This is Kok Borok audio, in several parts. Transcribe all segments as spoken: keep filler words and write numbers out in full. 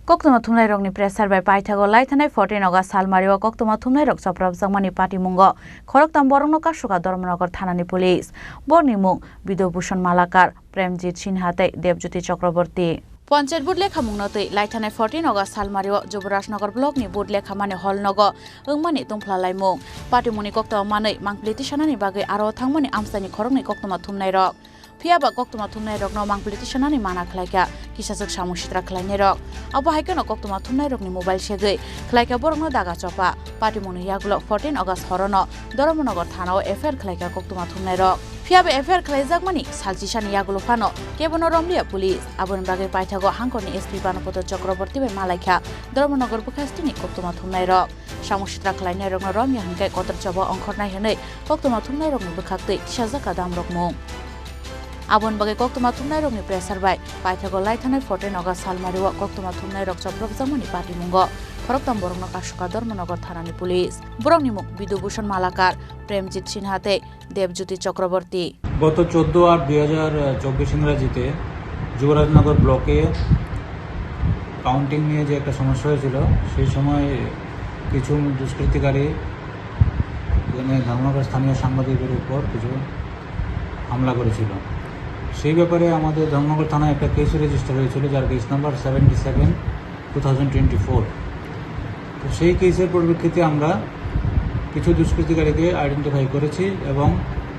Koktwma thumnairokni pressure bai paithago laithanai fourteen August salmario koktwma thumnairok chopropjakmani patimungo khoroktham borokno kasukha Dharmanagar thanani police. Borokni mung Bidubhushan Malakar, Premjit Sinha tei Debjyoti Chakraborty. Panchayat vote lekhamungno twi laithanai fourteen August salmario Juborajnagar blockni vote lekhamani hall nogo wngmani tungphla laimung. Patimungni koktwma manwi mangpili tisanani bagwi aro thangmani amchaini khoroknwi koktwma thumnairok. Phiya ba koktwma thumnairokno mangpili tisanani mana khlaikha kisachwk samung sitra khlainairok. Abo hai kheno koktwma thumnairokni mobile segwi khlaikha borokno daga chopa. Patimungni yagulo fourteen August horono Dharmanagar thanao F I R khlaikha koktwma thumnairok. Phiya ba F I R khlaijakmani salchisani yagulo phano kebono romliya police. Aboni bagwi paithago hangkorni S P Banopoto Chakraborty bai malaikha Dharmanagar bwkhastini koktwma thumnairok. Samung sitra khlainairokno romya hwnkhe kotor choba ongkhornai hwnwi koktwma thumnairokni bwkhaktwi tisajak kadamrokmung. Aboni bagwi koktwma thumnairokni pressure bai paithago laithanai fourteen August salmario koktwma thumnairok chopropjakmani patimungo khoroktham borokno kasukha Dharmanagar thanani police. Borokni mung Bidubhushan Malakar, Premjit Sinha tei Debjyoti Chakraborty. গত চোদ্দ আট দুই হাজার চব্বিশ ইংরাজিতে যুবরাজনগর ব্লকে কাউন্টিং নিয়ে যে একটা সমস্যা হয়েছিল, সেই সময় কিছু দুষ্কৃতিকারী এখানে ধর্মনগর স্থানীয় সাংবাদিকের উপর কিছু হামলা করেছিল। সেই ব্যাপারে আমাদের ধর্মনগর থানায় একটা কেস রেজিস্টার হয়েছিল, যার case number seventy seven two thousand twenty four. তো সেই কেসের পরিপ্রেক্ষিতে আমরা কিছু দুষ্কৃতিকারীকে আইডেন্টিফাই করেছি এবং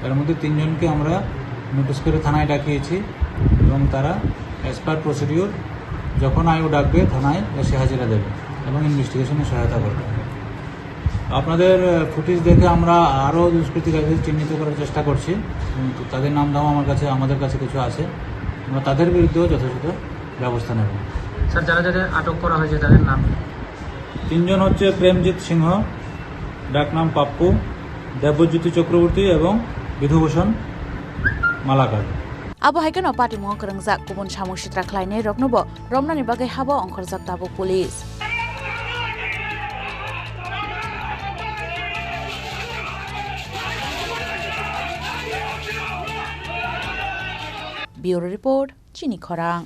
এর মধ্যে তিনজনকে আমরা নোটিশ করে থানায় ডাকিয়েছি এবং তারা অ্যাজ পার প্রসিডিওর যখন আইও ডাকবে থানায় এসে হাজিরা দেবে এবং ইনভেস্টিগেশনে সহায়তা করবে। আপনাদের ফুটেজ দেখে আমরা আরও দুষ্কৃতিকারীদের চিহ্নিত করার চেষ্টা করছি এবং তাদের নাম ধাম আমার কাছে, আমাদের কাছে কিছু আছে, আমরা তাদের বিরুদ্ধেও যথাযথ ব্যবস্থা নেব। স্যার, যারা যাদের আটক করা হয়েছে তাদের নাম কি? তিনজন হচ্ছে প্রেমজিৎ সিংহ, ডাকনাম পাপ্পু, দেবজ্যোতি চক্রবর্তী এবং বিধুভূষণ Malakar. Abo hai kheno patimungo kwrwngjak kubun samung sitra khlainairoknobo romnani bagwi habo ongkhorjak tabuk police. Bureau Report, Chini Khorang.